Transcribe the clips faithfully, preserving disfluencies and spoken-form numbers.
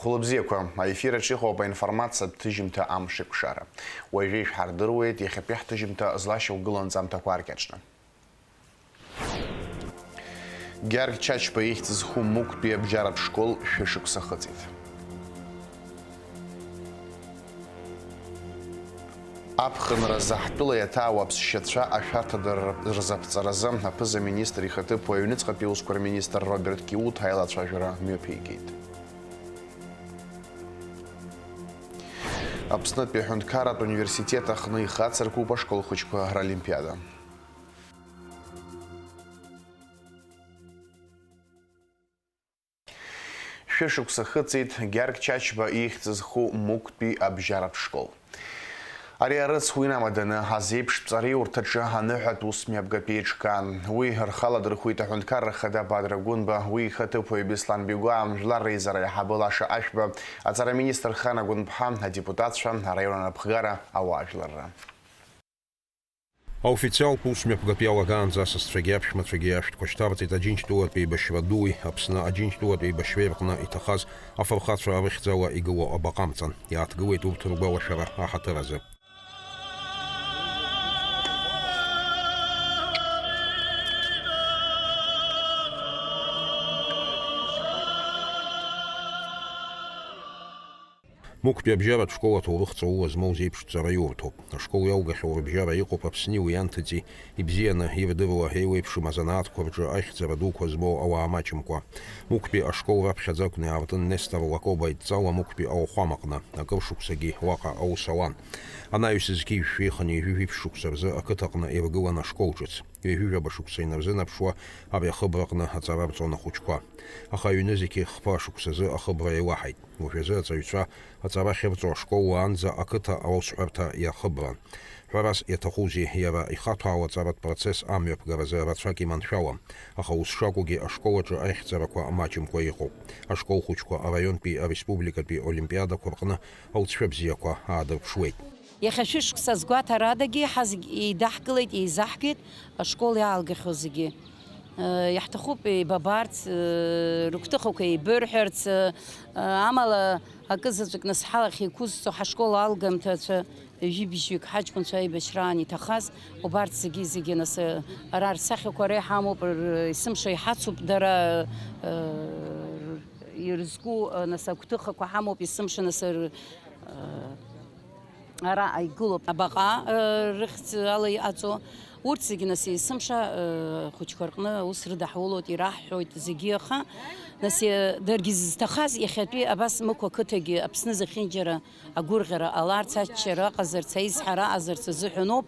Хәылбзиақәа, аефир аҿы иҟоуп аинформациатә ҭыжьымҭа Амшеикәшара. Уажәы ишәҳардыруеит иахьатәи ҳҭыжьымҭа злашьақәгылоу анҵамҭақәа ркьаҿны. Гьаргь Чачба ихьӡ зху Мықәтәи абжьаратә школ шәышықәса хыҵит. Аԥхынра заҳтәыла иаҭаау аԥсшьацәа ашәарҭадара рзаԥҵаразы аԥыза-министр ихаҭыԥуаҩ аҩныҵҟатәи аусқәа рминистр Роберт Киут аилацәажәара мҩаԥигеит. Аԥснытәи аҳәынҭқарратә университет аҟны ихацыркуп ашкол хәыҷқәа ролимпиада. Шәышықәса хыҵит Гьаргь Чачба ихьӡ зху Мықәтәи абжьаратә школ. Ари арыц уинамаданы азеиԥш ҵараиурҭаҿы аныҳәатә ус мҩаԥгатәи еиҿкаан. Уи рхала дырхәит аҳәынҭқарра ахада Бадра Гәынба, уи ихаҭыԥуаҩ Беслан Бигәаа, Жәлар Реизара аиҳабы Лаша Ашәба, аҵараминистр Хана Гәынԥҳа, адепутатцәа, араион анапхгара, ауаажәларра. Аофициалтә ус мҩаԥгатәы иалагаанӡа асасцәагьы аԥшәмацәагьы ашәҭқәа шьҭарҵеит Аџьынџьтәылатә еибашьра дуи Аԥсны Аџьынџьтәылатә еибашьреи рҟны иҭахаз афырхацәа рыхьӡала игылоу абаҟа амҵан, иааҭгылеит урҭ ргәалашәара аҳаҭыр азы. Мықәтәи абжьаратә школ аҭоурых ҵаула змоу зеиԥш ҵараиурҭоуп. Ашкол иалгахьоу рыбжьара иҟоуп Аԥсни уи анҭыҵи ибзианы ирдыруа еиуеиԥшым азанааҭқәа рҿы ахьӡара дуқәа змоу ауаа маҷымкәа. Мықәтәи ашкол раԥхьаӡа акәны иаартын Нестор Лакоба идҵала Мықәтәи ауахәамаҟны, акыр шықәсагьы уаҟа аус ауан. Анаҩс зқьи жәшәи хынҩажәи жәиԥшь шықәса рзы ақыҭаҟны иргылан ашкол ҿыц. Ҩажәи жәаба шықәса инарзынаԥшуа ари ахыбраҟны аҵара рҵон ахәыҷқәа. Аха аҩны зегьы хԥа шықәсазы ахыбра еилаҳаит. Уажәазы аҵаҩцәа аҵара ахьырҵо ашкол уаанӡа ақыҭа аусҳәарҭа иахыбран. Ҳәарас иаҭахузеи, иара ихаҭәаау аҵаратә процесс амҩаԥгаразы рацәак иманшәалам, аха ус шакәугьы ашкол аҿы аихьӡарақәа маҷымкәа иҟоуп. Ашкол хәыҷқәа араионтәи ареспубликатәи олимпиадақәа рҟны ауцәшәа бзиақәа аадырԥшуеит. Иахьа шәышықәса азгәаҭарадагьы ҳазегь еидаҳкылеит, еизаҳгеит ашкол иаалгахьоу зегьы. Э, иаҳҭахуп еибабарц, э, рыгәҭыхақәа еибырҳәарц, э, амала акы заҵәык нас ҳалахь еиқәызҵо ҳашкол алгамҭацәа ҩажәи бжьҩык ҳаҷкәынцәа аибашьраан иҭахаз, убарҭ зегьы, зегьы нас, э, ара рсахьақәа ара иҳамоуп, р-, есымша иҳацуп дара, э, ирызку, э, нас агәҭыхақәа ҳамоуп, есымша нас р-, э, Араҟа игылоуп абаҟа, э, рыхьӡ ала иҟаҵо. Урҭ зегьы, нас, есымша, э, хәыҷқәа рҟны аус рыдаҳулоит, ираҳҳәоит зегьы, аха, нас, э, даргьы зызҭахаз иахьатәи абас Мықә ақыҭагьы Аԥсны зехьынџьара агәырӷьара ҟаларц, аччара ыҟазарц, аизҳара ыҟазарц азыҳәаноуп.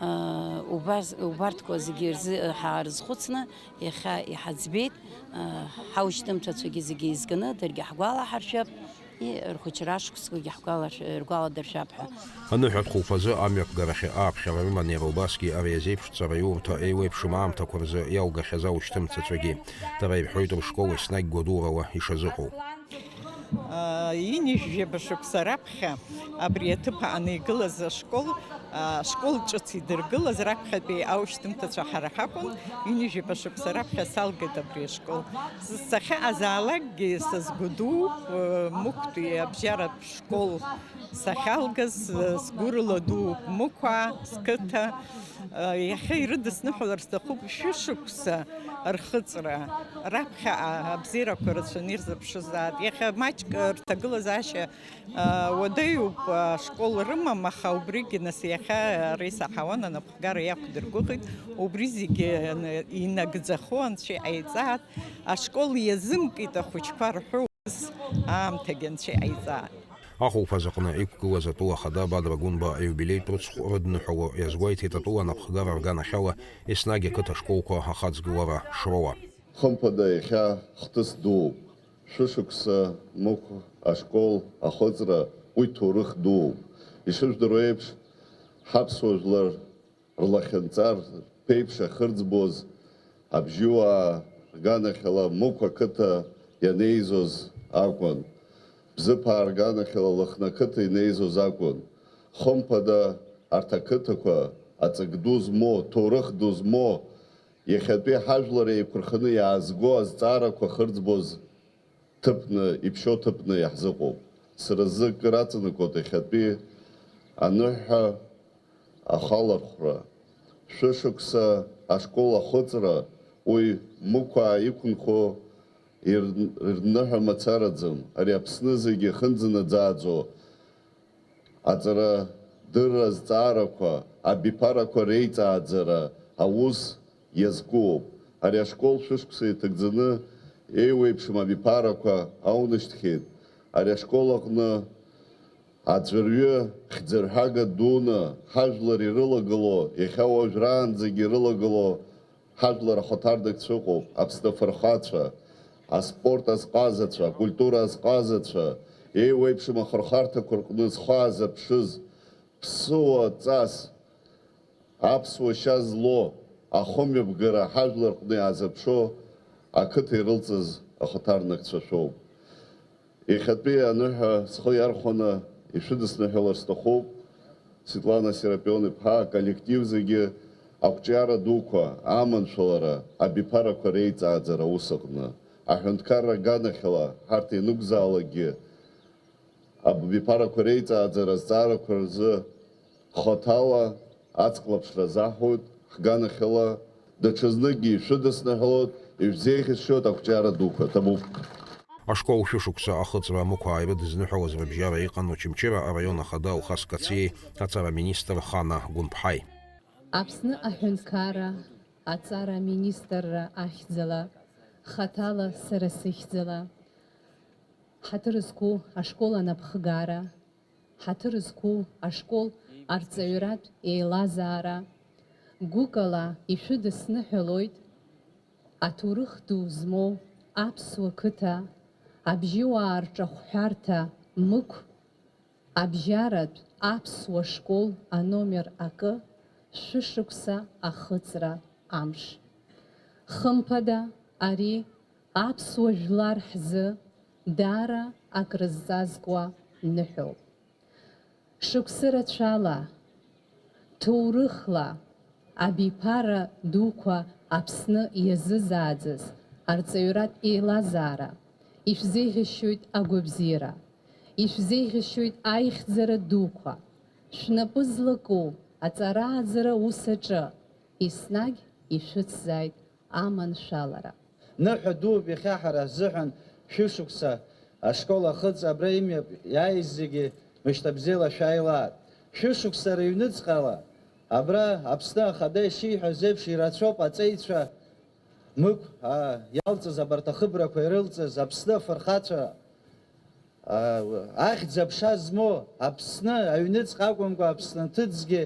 Э, убас, убарҭқәа зегьы рзы, э, ҳаарызхәыцны, иахьа иҳаӡбеит, э, ҳаушьҭымҭацәагьы зегьы еизганы, даргьы ҳгәалаҳаршәап. И, рхәыҷра ашықәсқәагьы ҳгәаларшә-, ргәаладыршәап ҳәа. Аныҳәатә хәылԥазы амҩаԥгарахьы ааԥхьара рыман иара убасгьы ари азеиԥш ҵараиурҭа еиуеиԥшым аамҭақәа рзы иалгахьаз аушьҭымҭацәагьы. Дара ирҳәоит рышкол еснагь гәадурала ишазыҟоу. Ҩынҩажәаба шықәса раԥхьа абри аҭыԥ аан игылаз ашкол, ашкол ҿыц идыргылаз раԥхьатәи аушьҭымҭацәа ҳара ҳакәын, ҩынҩажәаба шықәса раԥхьа салгеит абри ашкол. Сахьаҟазаалакгьы са сгәы дууп, э, Мықәтәи абжьаратә школ сахьалгаз, э, сгәы рыла дууп Мықәаа, сқыҭа. Э, иахьа ирыдысныҳәалар сҭахуп шәышықәса рхыҵра, раԥхьаҟа абзиарақәа рацәаны ирзыԥшызаат. Иахьа маҷк рҭагылазаашьа, э, уадаҩуп, ашкол рымам, аха убригьы нас иахьа ара исаҳауан анапхгара иақәдыргәыӷит, убри зегьы, э, инагӡахо Анцәа иҟаиҵаат. Ашкол иазымкит ахәыҷқәа рҳәо ус аамҭагьы Анцәа иҟаиҵааит. Ахәылԥаз аҟны иқәгылаз атәыла ахада Бадра Гәынба аиубилеитә рыцхә рыдныҳәало иазгәеиҭеит атәыла анапхгара рганахьала еснагь ақыҭа школқәа ахаҵгылара шроуа. Хымԥада, иахьа хҭыс дууп. Шәышықәса Мықә ашкол ахыҵра уи ҭоурых дууп. Ишыжәдыруа еиԥш, ҳаԥсуа жәлар рлахьынҵа рԥеиԥш ахьырӡбоз абжьыуаа рганахьала Мықә ақыҭа ианеизоз акәын. Бзыԥаа рганахьала Лыхны ақыҭа инеизоз акәын. Хымԥада, арҭ ақыҭақәа аҵак ду змоу, ҭоурых ду змоу, иахьатәи ҳажәлар еиқәырханы иаазго азҵаарақәа ахьырӡбоз ҭыԥны, иԥшьоу ҭыԥны иаҳзыҟоуп. Сара сзы акыр аҵанакуеит иахьатәи аныҳәа ахалархәра. Шәышықәса ашкол ахыҵра, уи Мықә иқәынхо ир-, ирныҳәа мацараӡам. Ари Аԥсны зегьы ихынӡанаӡааӡо аҵара дырра азҵаарақәа, абиԥарақәа реиҵааӡара аус иазкуоуп. Ари ашкол шәышықәса иҭагӡаны еиуеиԥшым абиԥарақәа аунашьҭхьеит. Ари ашкол аҟны аӡәырҩы хьӡырҳәага дуны ҳажәлар ирылагыло, иахьа уажәраанӡагьы ирылагыло ҳажәлар ахаҭарнакцәа ыҟоуп, Аԥсны афырхацәа, аспорт азҟазацәа, акультура азҟазацәа, еиуеиԥшым ахырхарҭақәа рҟны зхаазыԥшыз, ԥсыуа ҵас, аԥсуа шьа злоу, ахымҩаԥгара ҳажәлар рҟны иаазыԥшу ақыҭа ирылҵыз ахаҭарнакцәа шәоуп. Иахьатәи аныҳәа схы иархәаны ишәыдысныҳәалар сҭахуп, Светлана Серапион-иԥҳа, аколлектив зегьы, ақәҿиара дуқәа, аманшәалара, абиԥарақәа реиҵааӡара аус аҟны. Аҳәынҭқарра аганахьала ҳарҭ ианықәзаалакгьы, абиԥарақәа реиҵааӡара азҵаарақәа рзы хаҭала аҵклаԥшра азаҳуеит, ҳганахьала даҽазныкгьы ишәыдысныҳәалоит, ишәзеиӷьасшьоит ақәҿиара дуқәа, ҭабуп. Ашкол шәышықәса ахыҵра амықәаа ирыдызныҳәалаз рыбжьара иҟан Очамчыра араион ахада Алхас Кациеи аҵара аминистр Хана Гәынԥҳаи. Аԥсны аҳәынҭқарра аҵара аминистрра ахьӡала, хаҭала сара сыхьӡала, ҳаҭыр зқәу ашкол анапхгара, ҳаҭыр зқәу ашкол арҵаҩратә еилазаара, гәыкала ишәыдысныҳәалоит аҭоурых ду змоу аԥсуа қыҭа, абжьыуаа рҿахәҳәарҭа Мықә, абжьаратә аԥсуа школ аномер акы, шәышықәса ахыҵра амш. Хымԥада, ари аԥсуа жәлар ҳзы даара акрызҵазкуа ныҳәоуп. Шықәсы рацәала, ҭоурыхла, абиԥара дуқәа Аԥсны иазызааӡаз арҵаҩратә еилазаара, ишәзеиӷьасшьоит агәабзиара, ишәзеиӷьасшьоит аихьӡара дуқәа, шәнапы злаку аҵара-ааӡара ус аҿы, еснагь ишәыцзааит аманшәалара. Ныҳәа дууп иахьа ҳара ҳзыҳәан шәышықәса ашкол ахыҵ абра имҩа иааиз зегьы мышьҭабзиала шәааилааит. Шәышықәса рыҩныҵҟала абра Аԥсны Ахада ишиҳәаз еиԥш ирацәоуп аҵеицәа Мықә, аа, иалҵыз абарҭ ахыбрақәа ирылҵыз Аԥсны афырхацәа, аа, ахьӡ-аԥша змоу Аԥсны аҩныҵҟа акәымкәа Аԥсны аҭыӡгьы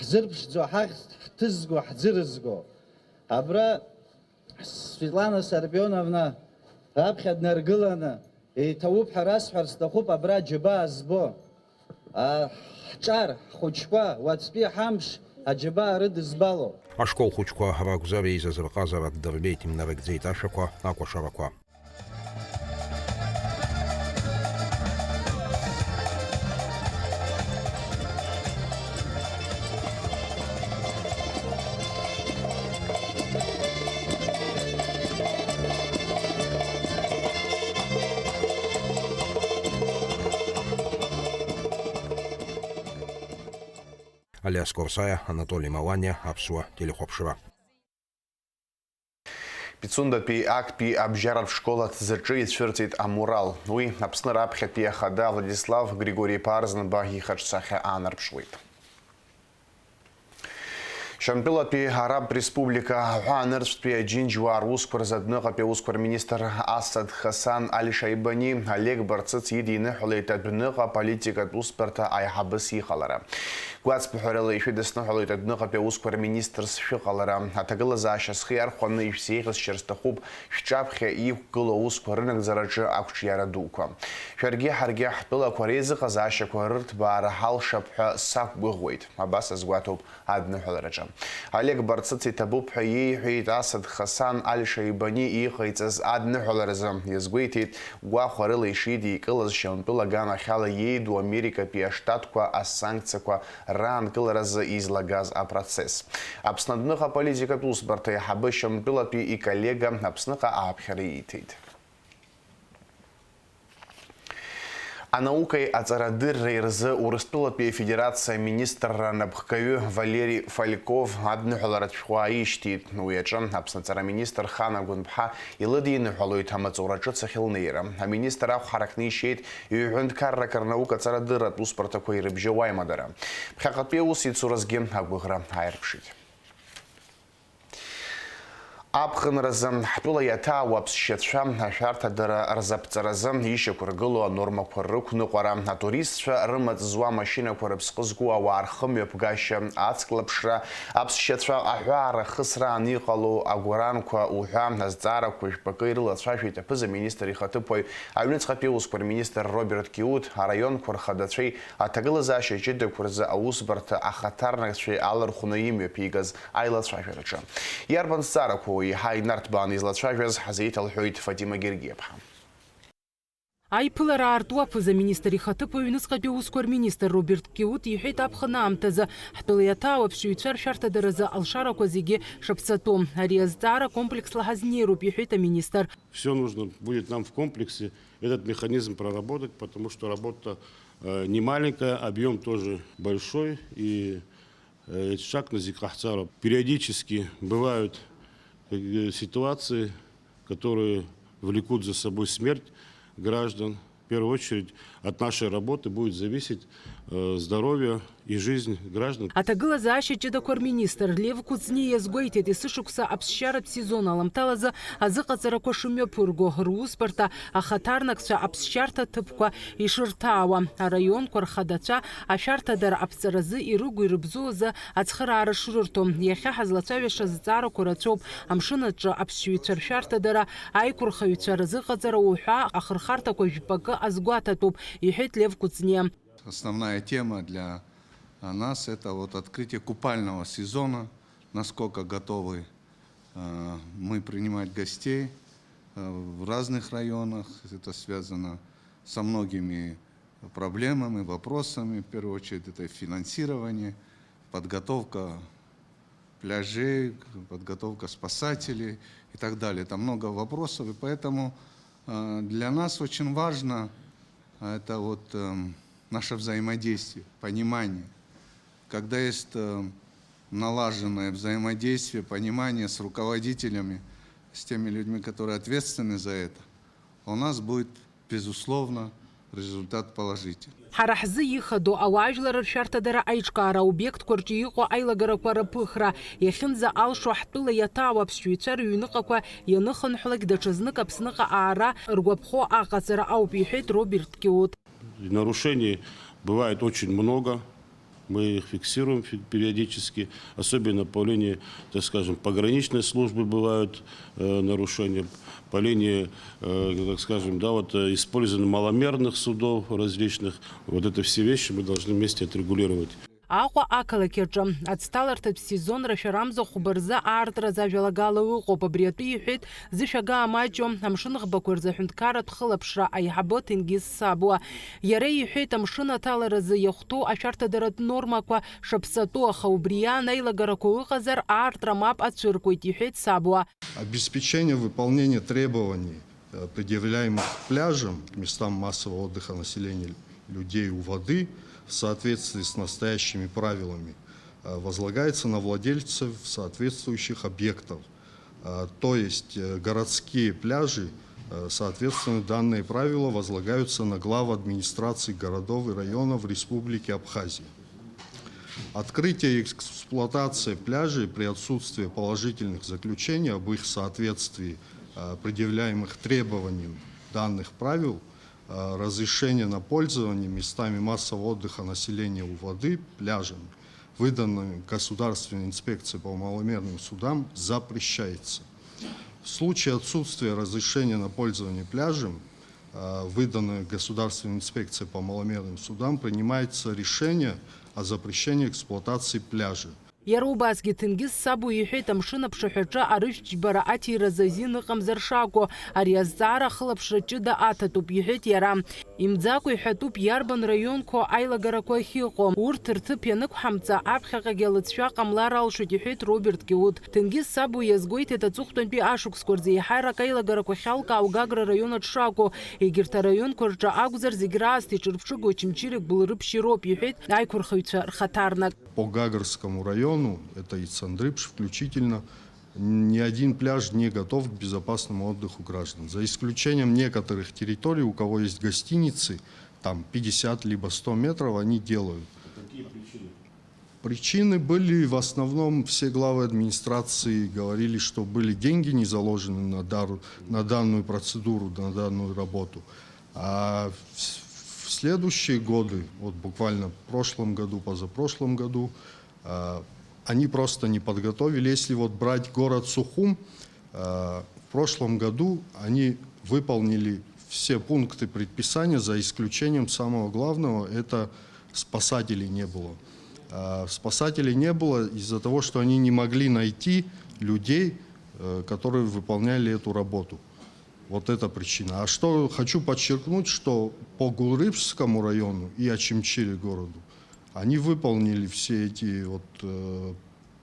ҳзырԥшӡо, ҳахьӡ ҳҭызго, ҳӡырызго. Абра Светлана Сарпионовна раԥхьа днаргыланы, еиҭауп ҳәа расҳәар сҭахуп, абра аџьабаа збо, а, ҳҿар, ҳхәыҷқәа, уаҵәтәи ҳамш аџьабаа рыдызбало. Ашкол хәыҷқәа ракәзар, еизаз рҟазара ддырбеит, имнарыгӡеит ашәақәа, акәашарақәа. Алиас Корсаиа, Анатоли Маланиа, Аԥсуа телехәаԥшра. Пицундатәи актәи абжьаратә школ аҭӡаҿы ицәырҵит амурал. Уи Аԥсны раԥхьатәи ахада Владислав Григори-иԥа Арӡынба ихаҿсахьа аанарԥшуеит. Шьамтәылатәи Арабтә Республика аҳәаанырцәтәи аџьынџьуаа русқәа рзы адәныҟатәи аусқәа рминистр Асад Хасан Аль Шаибани Олег Барцыц идиныҳәалеит адәныҟа политикатә усбарҭа аиҳабыс иҟалара. Гәацԥыҳәарала ишәыдысныҳәалоит адәныҟатәи аусқәа рминистрс шәыҟалара. Аҭагылазаашьа схы иархәаны ишәзеиӷьасшьар сҭахуп шәҿаԥхьа иқәгылоу аусқәа рынагӡараҿы ақәҿиара дуқәа. Шәаргьы ҳаргьы ҳтәылақәа реизыҟазаашьақәа рырҭбаара ҳалшап ҳәа сақәгәыӷуеит, абас азгәаҭоуп адныҳәалараҿы. Олег Барцыц иҭабуп ҳәа иеиҳәеит Асад Хасан Аль Шаибани иҟаиҵаз адныҳәаларазы. Иазгәеиҭеит, гәахәарыла ишидикылаз Шьамтәыла аганахьала иеиду Америкатәи аштатқәа асанкциақәа раанкыларазы излагаз апроцесс. Аԥсны адәныҟа аполитикатә усбарҭа аиҳабы Шьамтәылатәи иколлега Аԥсныҟа ааԥхьара ииҭеит. Анаукеи аҵарадырреи рзы Урыстәылатәи Афедерациа аминистрра анапхгаҩы Валери Фальков адныҳәаларатә шәҟәы аишьҭит. Уи аҿы Аԥсны аҵара аминистр Хана Гәынԥҳа илыдиныҳәалоит амаҵура ҿыц ахьылнеира. Аминистр ахә ҳаракны ишьеит иҩҳәынҭқаррак рнаука аҵарадырратә усбарҭақәа ирыбжьоу аимадара. Ԥхьаҟатәи аусеицуразгьы агәыӷра ааирԥшит. Аԥхынразы ҳтәыла иаҭаау аԥсшьацәа ашәарҭадара рзаԥҵаразы ишьақәыргылоу анормақәа рықәныҟәара, атуристцәа рымаҵ зуа амашьынақәа рыԥсҟы зку ауаа рхымҩаԥгашьа, ацклаԥшра, аԥсшьацәа аҳәаара хысраан иҟало агәаранқәа уҳәа азҵаарақәа жәпакы ирылацәажәеит аԥыза-министр ихаҭыԥуаҩ, аҩныҵҟатәи аусқәа рминистр Роберт Киут, араионқәа рхадацәеи аҭагылазаашьа ҷыдақәа рзы аусбарҭа ахаҭарнакцәеи алархәны имҩаԥигаз аилацәажәараҿы. Иарбан зҵаарақәоу еиҳа инарҭбааны излацәажәаз ҳазеиҭалҳәоит Фатима Гергиаԥҳа. Аиԥылара аарту аԥыза-министр ихаҭыԥуаҩ, аҩныҵҟатәи аусқәа рминистр Роберт Киут иҳәеит, аԥхын аамҭазы ҳтәыла иаҭаау аԥсшьаҩцәа ршәарҭадара азы алшарақәа зегьы шаԥсатәу. Ари азҵаара комплексла ҳазнеироуп, иҳәеит аминистр. Всё нужно будет нам в комплексе этот механизм проработать, потому что работа, э, не маленькая, объём тоже большой, и, э, шаг на зикахцара. Периодически бывают, э, ситуации, которые влекут за собой смерть граждан. В первую очередь от нашей работы будет зависеть, э, здоровье и жизнь граждан. Аҭагылазаашьа ҷыдақәа рминистр Лев Кәыҵниа иазгәеиҭеит, есышықәса аԥсшьаратә сезон аламҭалазы азыҟаҵарақәа шымҩаԥырго, русбарҭа ахаҭарнакцәа аԥсшьарҭа ҭыԥқәа ишырҭаауа, араионқәа рхадацәа ашәарҭадара аԥҵаразы ирыгу-ирыбзоу азы ацхыраара шрырҭо. Иахьа ҳазлацәажәаша зҵаарақәа рацәоуп, амшын аҿы аԥсшьаҩцәа ршәарҭадара, аиқәырхаҩцәа рзыҟаҵара уҳәа ахырхарҭақәа жәпакы азгәаҭатәуп, иҳәеит Лев Кәыҵниа. Основная тема для, а, нас — это вот открытие купального сезона, насколько готовы, а, мы принимать гостей, а, в разных районах. Это связано со многими проблемами, вопросами. В первую очередь, это финансирование, подготовка пляжей, подготовка спасателей и так далее. Там много вопросов, и поэтому, э, для нас очень важно, э, это вот, эм, наше взаимодействие, понимание. Когда есть, э, налаженное взаимодействие, понимание с руководителями, с теми людьми, которые ответственны за это, у нас будет, безусловно, результат положительный. Ҳара ҳзы ихадоу ауаажәлар ршәарҭадара аиҿкаара, аобиектқәа рҿы иҟоу аилагарақәа рыԥыхра, иахьынӡа алшо ҳтәыла иаҭаау аԥсшьаҩцәа рыҩныҟақәа ианыхынҳәлак, даҽазнык Аԥсныҟа аара ргәаԥхо аҟаҵара ауп, иҳәеит Роберт Киут. Нарушений бывает очень много. Мы их фиксируем фи-, периодически, особенно по линии, так скажем, пограничной службы бывают, э, нарушения, по линии, э, так скажем, да, вот, э, использования маломерных судов различных. Вот это все вещи мы должны вместе отрегулировать. Аҟәа ақалақь аҿы ацҭаларҭатә сезон рашәарамза хәба рзы аартра азы ажәалагала ыҟоуп. Абри атәы иҳәеит зышәага амаҷу амшын ӷбақәа рзы аҳәынҭқарратә хылаԥшра аиҳабы Ҭенгиз Сабуа. Иара иҳәеит, амшын аҭаларазы иахәҭоу ашәарҭадаратә нормақәа шаԥсатәу, аха убри иан аилагарақәа ыҟазар, аартра мап ацәыркуеит, иҳәеит Сабуа. Обеспечение выполнения требований, э, предъявляемых к пляжам, местам массового отдыха населения, людей у воды в соответствии с настоящими правилами, э, возлагается на владельцев соответствующих объектов. А, то есть, э, городские пляжи, э, соответственно, данные правила возлагаются на глав администраций городов и районов Республики Абхазия. Открытие и эксплуатация пляжей при отсутствии положительных заключений об их соответствии, э, предъявляемых требованиям данных правил, э, разрешение на пользование местами массового отдыха населения у воды, пляжами, выданными Государственной инспекцией по маломерным судам, запрещается. В случае отсутствия разрешения на пользование пляжем, э, выданное Государственной инспекцией по маломерным судам, принимается решение о запрещении эксплуатации пляжа. Иара убасгьы Ҭенгиз Сабу иҳәеит, амшын аԥшаҳәаҿы арыжәтә џьбара аҭиразы азин ыҟамзар шакәу, ари азҵаара ахылаԥшра ҷыда аҭатәуп, иҳәеит иара. Имӡакәа иҳәатәуп иарбан раионқәоу аилагарақәа ахьыҟоу. Урҭ рҭыԥ ианықәҳамҵа, аԥхьаҟагьы алыҵшәа ҟамлар алшоит, иҳәеит Роберт Киут. Ҭенгиз Сабу иазгәеиҭеит, аҵыхәтәантәи ашықәсқәа рзы еиҳарак аилагарақәа ахьалкаау Гагра раион аҿы шакәу, егьырҭ араионқәа рҿы акәзар, зегь раасҭа иҿырԥшыгоу Очамчыреи Гәылрыԥшьи роуп, иҳәеит аиқәырхаҩцәа рхаҭарнак. По Гагарскому району, это и Цандрыпш включительно, ни один пляж не готов к безопасному отдыху граждан. За исключением некоторых территорий, у кого есть гостиницы, там пятьдесят либо сто метров, они делают. Какие причины? Причины были, в основном все главы администрации говорили, что были деньги не заложены на, дар, на данную процедуру, на данную работу. А в, в следующие годы, вот буквально в прошлом году, позапрошлом году, а, они просто не подготовили. Если вот брать город Сухум, а, в прошлом году они выполнили все пункты предписания, за исключением самого главного, это спасателей не было. А, спасателей не было из-за того, что они не могли найти людей, э, которые выполняли эту работу. Вот это причина. А что хочу подчеркнуть, что по Гулрыпшскому району и Очамчыре городу они выполнили все эти вот, э,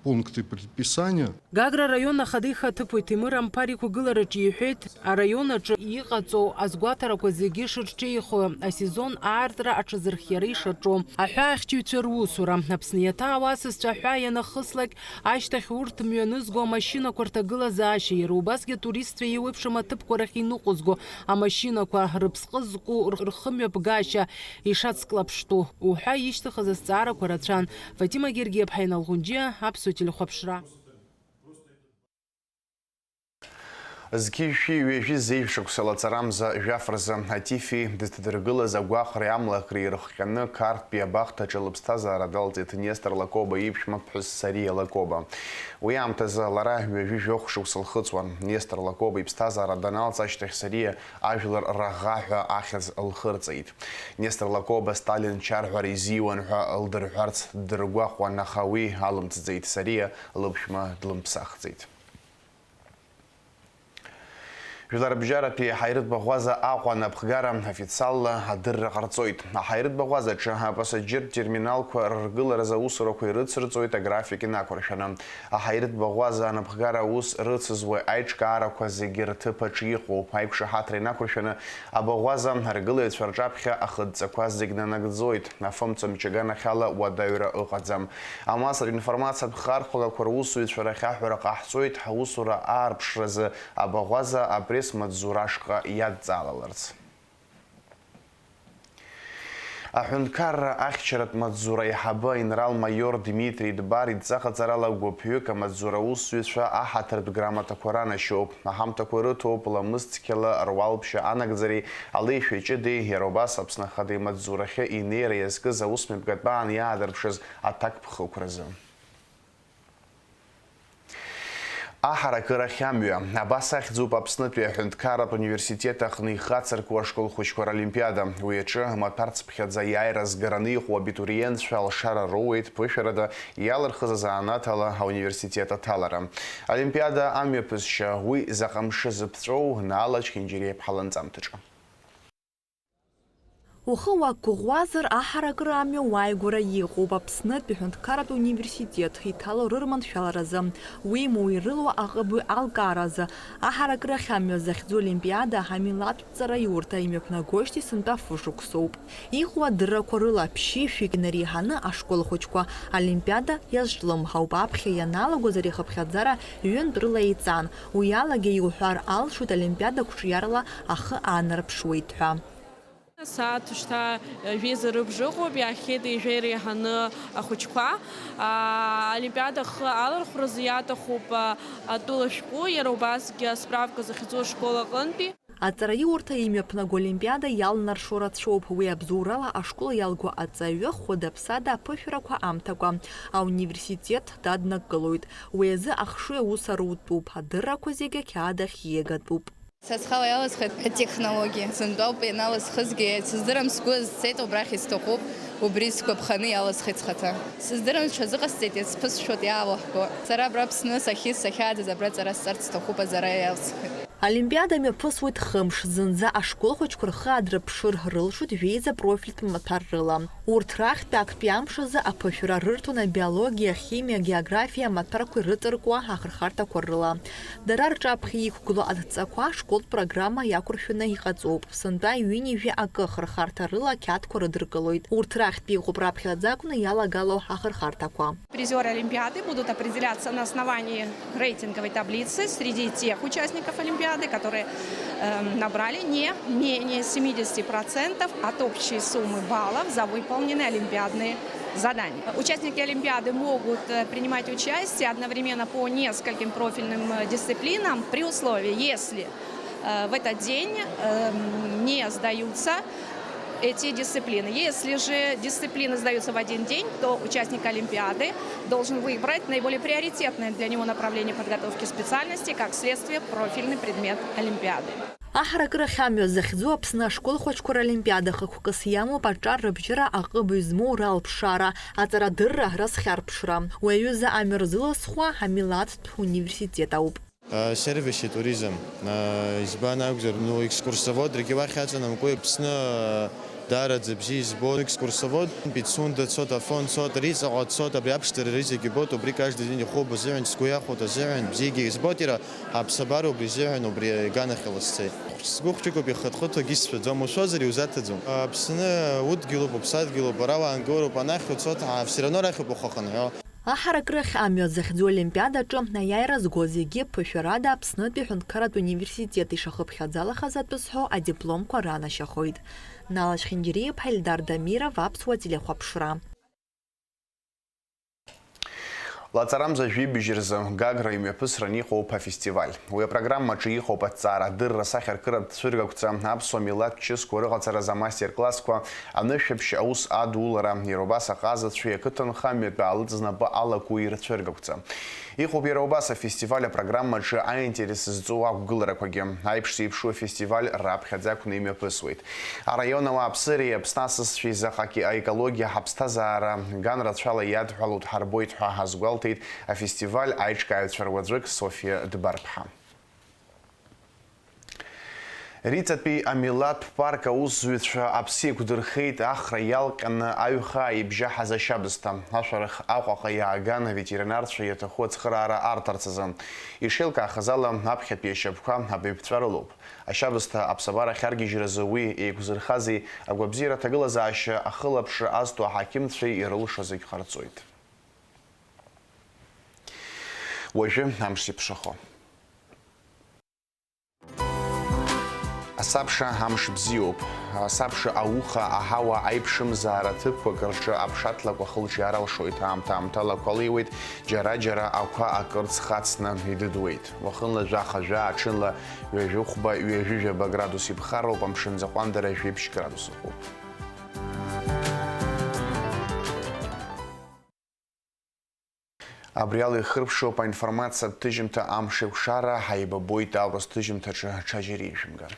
пункты предписания. Гагра араион ахада ихаҭыԥуаҩ Ҭемыр Амԥар иқәгылараҿы иҳәеит, араион аҿы иҟаҵоу азгәаҭарақәа зегьы шырҽеихо, асезон аартра аҽазырхиара ишаҿу. Аҳәаахьчаҩцәа русура. Аԥсны иаҭаау асасцәа аҳәаа ианахыслак, ашьҭахь урҭ мҩанызго амашьынақәа рҭагылазаашьа, иара убасгьы атуристцәа еиуеиԥшым аҭыԥқәа рахь иныҟәызго амашьынақәа, рыԥсҟы зку р-, рхымҩаԥгашьа ишацклаԥштәу уҳәа ишьҭыхыз азҵаарақәа рацәан. Фатима Гергиаԥҳа, Инал Ӷәынџьиа, Аԥсуа телехәаԥшра. Зқьи жәшәи ҩажәи зеижә шықәса лаҵарамза жәаф рзы атифи дызҭадыргылаз агәаҟреи амлакреи ирыхҟьаны Қарҭтәи абахҭаҿы лыԥсҭазаара далҵит Нестор Лакоба иԥшәма ԥҳәыс Сариа Лакоба. Уи аамҭазы лара ҩажәи жәохә шықәса лхыҵуан. Нестор Лакоба иԥсҭазаара даналҵ ашьҭахь Сариа ажәлар раӷа ҳәа ахьӡ лхырҵеит. Нестор Лакоба Сталин чарҳәара изиуан ҳәа лдырҳәарц ддыргәаҟуан, аха уи алымҵӡеит, Сариа лыԥшәма длымԥсахӡеит. Жәларбжьаратәи аҳаиртә баӷәаза Аҟәа анапхгара официалла адырра ҟарҵоит. Аҳаиртә баӷәазаҿы апассаџьыртә терминалқәа рыргыларазы аусурақәа ирыцырҵоит аграфик инақәыршәаны. Аҳаиртә баӷәаза анапхгара аус рыцызуа аиҿкаарақәа зегьы рҭыԥ аҿы иҟоуп. Аиқәшаҳаҭра инақәыршәаны абаӷәаза аргылаҩцәа рҿаԥхьа ахыдҵақәа зегь нанагӡоит. Афымца мчы аганахьала уадаҩра ыҟаӡам. Амассатә информациатә хархәалақәа русуҩцәа рахь аҳәара ҟаҳҵоит ҳаусура аарԥшразы абаӷәаза апресс-маҵзура ашҟа иадҵаалаларц. Аҳәынҭқарра ахьчаратә маҵзура аиҳабы аинрал-маиор Дмитри Дбар идҵа ҟаҵарала гәыԥҩык амаҵзура аусзуҩцәа аҳаҭыртә грамотақәа ранашьоуп. Аҳамҭақәа рыҭоуп ламыс цқьала руалԥшьа анагӡареи алеишәа ҷыдеи, иара убас Аԥсны Ахада имаҵзурахьы инеира иазкыз аусмҩаԥгатә аан иаадырԥшыз аҭакԥхықәразы. Аҳаракырахь амҩа. Абас ахьӡуп Аԥснытәи аҳәынҭқарратә университет аҟны ихацыркуа ашкол хәыҷқәа ролимпиада. Уи аҿы амаҭәарцыԥхьаӡа иааира згараны иҟоу абитуриентцәа алшара роуеит ԥышәарада иалырхыз азанааҭ ала ауниверситет аҭалара. Олимпиада амҩаԥысшьа, уи заҟа мшы зыԥҵәоу, Наала Чхинџьириа-иԥҳа ланҵамҭаҿы. Ухы уақәгәыӷуазар, аҳаракыра амҩа уааигәара иҟоуп Аԥснытәи аҳәынҭқарратә университет иҭало рырманшәаларазы, уимоу ирылоу аҟыбаҩ алкааразы, аҳаракырахь амҩа захьӡу олимпиада амилаҭтә ҵараиурҭа имҩаԥнагоижьҭеи сынтәа фышықәсоуп. Иҟоу адыррақәа рыла ԥшьышәҩык инареиҳаны ашкол ахәыҷқәа олимпиада иазҿлымҳауп. Аԥхьа ианалагоз ари ахыԥхьаӡара ҩынтә рыла еиҵан. Уи алагьы иуҳәар алшоит, олимпиада қәҿиарала ахы аанарԥшуеит ҳәа. Асааҭ шьҭа жәеиза рыбжа ыҟоуп, иаахьеит ҩажәа иреиҳаны ахәыҷқәа. Аа, олимпиада ахы алархәразы иаҭахуп, аа, атәыла шәҟәы, иара убасгьы асправка захьӡу ашкол аҟынтәи. Аҵараиурҭа имҩаԥнаго олимпиада иалнаршо рацәоуп, уи абзоурала ашкол иалго аҵаҩы хәыда-ԥсада аԥышәарақәа амҭакәа ауниверситет даднакылоит. Уи азы ахшыҩ аус арутәуп, адыррақәа зегьы ақьаад ахь иагатәуп. Са схала иаласхеит атехнологиа. Сынтәа ауп ианаласхызгьы, сыздырам, сгәы азцеит, убрахь исҭахуп. Убри сгәаԥханы иаласхеит схаҭа. Сыздырам, сҽазыҟасҵеит, иацԥысшәоит иаалыҳәҳәо. Сара абра Аԥсны сахьиз, сахьааӡаз абра аҵара сҵарц сҭахуп, аҵара иалсхит. Олимпиада мҩаԥысуеит хымш, зынӡа ашкол хәыҷқәа рхы аадырԥшыр рылшоит жәеиза профильтә маҭәар рыла. Урҭ рахьтә актәи амш азы аԥышәара рырҭон абиологиа, ахимиа, агеографиа амаҭәарқәа ирыҵаркуа ахырхарҭақәа рыла. Дара рҿаԥхьа иқәгылоу адҵақәа ашколтә программа иақәыршәаны иҟаҵоуп. Сынтәа ҩынҩажәи акы ахырхарҭа рыла ақьаадқәа рыдыркылоит. Урҭ рахьтә иҟоуп раԥхьаӡа акәны иалагало ахырхарҭақәа. Призёры Олимпиады будут определяться на основании рейтинговой таблицы среди тех участников Олимпиады, которые, эм, набрали не менее семидесяти процентов от общей суммы баллов за выполненные олимпиадные задания. Участники Олимпиады могут, э, принимать участие одновременно по нескольким профильным, э, дисциплинам при условии, если, э, в этот день, эм, не сдаются эти дисциплины. Если же дисциплины сдаются в один день, то участник Олимпиады должен выбрать наиболее приоритетное для него направление подготовки специальности, как следствие, профильный предмет Олимпиады. Аҳаракырахь амҩа захьӡу Аԥсны ашкол хәыҷқәа ролимпиада хықәкыс иамоуп аҿар рыбжьара, аҟыбаҩ змоу ралԥшаара, аҵарадырра, разхьарԥшра. Уи аҩыза амҩа рзылызхуа амилаҭтә университет ауп. Сервиси туризм, избан акәзар, ну, екскурсоводрагьы уахь аҵанамкуа, Аԥсны даараӡа бзиа избон екскурсовод, Пицунда цот, Афон цот, Риҵаҟа цот, абри аԥшӡара рызегьы бот, убри каждый день ихәоуп азыҳәан, сгәы иахәоит азыҳәан, бзиагьы избот иара, аԥсабара убри азыҳәан, убри аганахьала сцеит. Сгәы хәҷыкоуп, ихыҭхыҭуагьы сшәаӡом, ушәозар иузаҭаӡом. Аԥсны удгьылуп, уԥсадгьылуп, уара уаангылароуп, анахь уцот, все равно арахь уп ухы ахынҳәо. Аҳаракырахь амҩа захьӡу олимпиадаҿы аиааира зго зегьы ԥышәарада Аԥснытәи аҳәынҭқарратә университет ишахыԥхьаӡалахаз атәы зҳәо адипломқәа ранашьахоит. Нала Чхинџьариа-иԥҳа, Ельдар Дамиров, Аԥсуа телехәаԥшра. Лаҵарамза жәибжь рзы Гагра имҩаԥысран иҟоуп афестиваль. Уи апрограммаҿы иҟоуп аҭҵаара, адырра, асахьаркыратә цәыргақәҵа, аԥсуа милаҭтә чысқәа рыҟаҵаразы амастер-классқәа, анышәаԥшь аус адулара, иара убас аҟазацәеи ақыҭанхамҩатәи аалыҵ знапы алаку ирцәыргақәҵа. Иҟоуп иара убас афестиваль апрограммаҿы аинтерес зҵоу ақәгыларақәагьы. Аиԥш зеиԥшу афестиваль раԥхьаӡа акәны имҩаԥысуеит. Араион ауааԥсыреи Аԥсны асасцәеи заҟагьы аекологиа, ҳаԥсҭазаара ган рацәала иадҳәалоу дҳарбоит ҳәа ҳазгәалҭеит афестиваль аиҿкааҩцәа руаӡәык Софиа Дбарԥҳа. Риҵатәи амилаҭтә парк аусзуҩцәа аԥсы еиқәдырхеит Ахра иалҟьаны аҩхаа ибжьаҳаз ашьабсҭа. Ашәарах Аҟәаҟа иааган аветеринарцәа иаҭаху ацхыраара арҭарц азы. Ишеилкаахаз ала, аԥхьатәи ашьапқәа абаҩԥҵәа рылоуп. Ашьабсҭа аԥсабара ахьаргьежьразы уи еиқәзырхази агәабзиара аҭагылазаашьа ахылаԥшра азҭо аҳақьымцәеи ирылшо зегь ҟарҵоит. Уажәы амш зеиԥшрахо. Асабша амш бзиоуп. Асабша ауха, аҳауа аиԥшымзаара ҭыԥқәак рҿы аԥшатлакә ахылҿиаара алшоит. Аамҭа-аамҭала ақәа леиуеит, џьара-џьара ақәа акырц хацны идыдуеит. Уахынла жәаха-жәаа, аҽынла ҩажәихәба, ҩажәижәаба градус иԥхарроуп, амшын аӡы аҟәандара жәеиԥшь градус ыҟоуп. Абри ала ихырԥшуп аинформациатә ҭыжьымҭа Амшеикәшара, ҳаибабоит аурыс ҭыжьымҭаҿы, ҽаџьара ишәымган.